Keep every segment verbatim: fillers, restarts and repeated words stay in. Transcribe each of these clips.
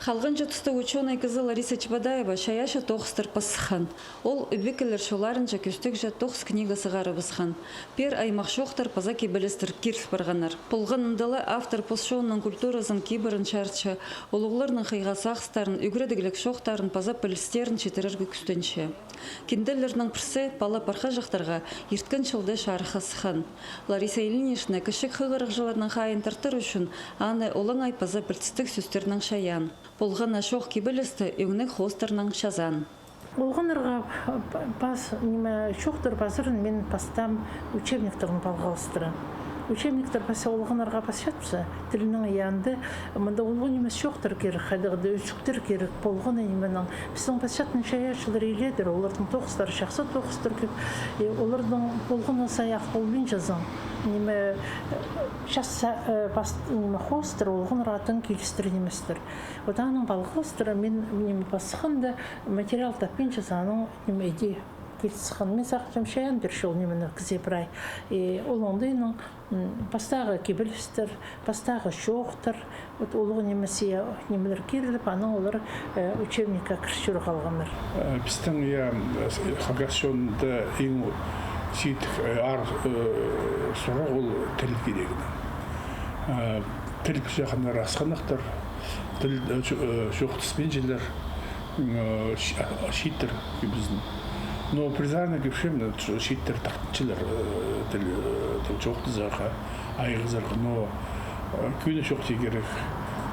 Халғанҷы туста учёный кізі Лариса Чебодаева чайаачы тоғыстар пас сыххан. Ол ӧбекелер чолларынҷа кӧстегҷе тоғыс книга сығарыбысхан. Пеер аймах чоохтар паза кибелістер киріл парғаннар. Полғанында ла автор пос чонының культуразын кибірін чарытча, улуғларның хыйға сағыстарын, ӱгредіглік чоохтарын паза пілістерін читірерге кӱстенче. Кинделернің пірсі пала пархаҷахтарға ирткен чылда чарыхха сыххан. Лариса Ильинична кічіг хығырығҷыларның хайиин тартыр ӱчӱн аны олаңай паза пілдістіг сӧстернең чайаан. Полған на чоох кибелісті ӧңніг хоостарнаң чазаан. Олғаннарға па-, пас, ниме, чоохтар пазарын мин пастаам учебниктернең палғалыстыра. Учебниктер пасча, олғаннарға пасчатса, тілнің янында, мында улуғ нимес чоохтар кирек, хайдағ-да ӧсӱктер кирек, полған на нименең. Пістің пасчатхан чайаачылар илеедір, олардың тоғыстары чахсы тоғыстар кӧп. И олардың полған на сай ах полбинчазың. Ниме, час са-, э, пас-, ниме, хоостар олғаннарға тың килістіре ниместер. Вот аның палғалыстыра мин, ниме, пас сыхханда материал таппинчазың, аның, ниме, иди киліс сыххан. Мин сағынчам, чайаан пирче ол нимені кізее прай. И ол оңдайнаң, м, пастағы кибелістер, пастағы чоохтар, вот улуғ нимес, я, нимелер киріліп, анаң олар, э, учебникке кірче халғаннар. Э, пістің, я, хакас чонында иң сидік, э, аар, э, сурығ ол тіл кирегінең. Э, тіл пілҷең ханнар асхынахтар, тіл, э, чо-, э, чоохтаспинчалар, м, э, чи-, а, чииттер кӧбізін. Но признание кӧп чем, э, ч-, чииттер тартынчалар, э, тіл, э, тіл чоохтазарға, айғазарға, но, э, кӧні чоохтирға кирек.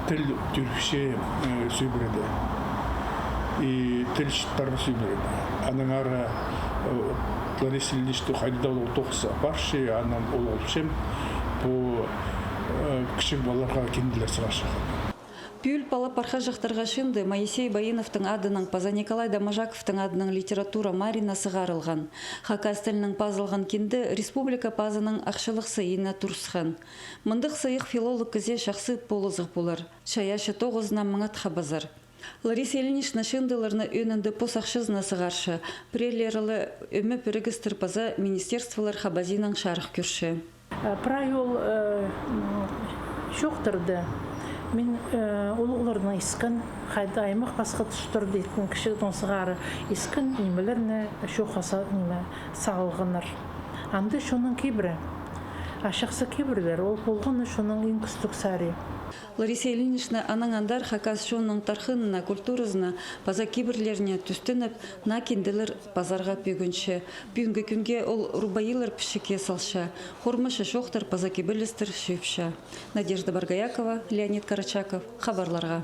Тіл тӱркше, э, сӧбіреде. И тіл чіт парар сӧбіреде. Анаң ары, э, Лариса Ильинична хайда ол тоғыс апарча, анаң ол олчем, пу, э, кічіг палаларға кинделер сығарча. Пӱӱл пала пархаҷахтарға чыынды Моисей Баиновтың адынаң паза Николай Доможаковтың адынаң литература марина сығарылған. Хакас тілінең пазылған кинде республика пазының ахчалығ сыйына турысхан. Мындағ сыйых филолог кізее чахсы полызығ полар. Чайаачы тоғызына маңат хабазар. Лариса Ильинична чыындыларны ӧӧнінде пос ахчазына сығарча, пірелері ла ӧме пірігістер паза министерстволар хабазиинаң чарых кӧрче. Э, прай ол, э, м, чоохтарны мин, э, улуғларнаң искем, хайда аймах пасха тустарда иткен кічігдең сығара искем, нимелерні чоохха са-, ниме, салғаннар. Анда чонның кибірі. А чахсы кибірлер, ол полған на чонның иң кӱстіг сари. Лариса Ильинична анаң андар хакас чонының тархынына, культуразына паза кибірлеріне тӱстеніп, наа кинделер пазарға пӧгінче. Пӱӱнгі кӱнге ол рубаилар пічікке салча, хормачы чоохтар паза кибелістер чыыпча. Надежда Боргоякова, Леонид Карачаков, хабарларға.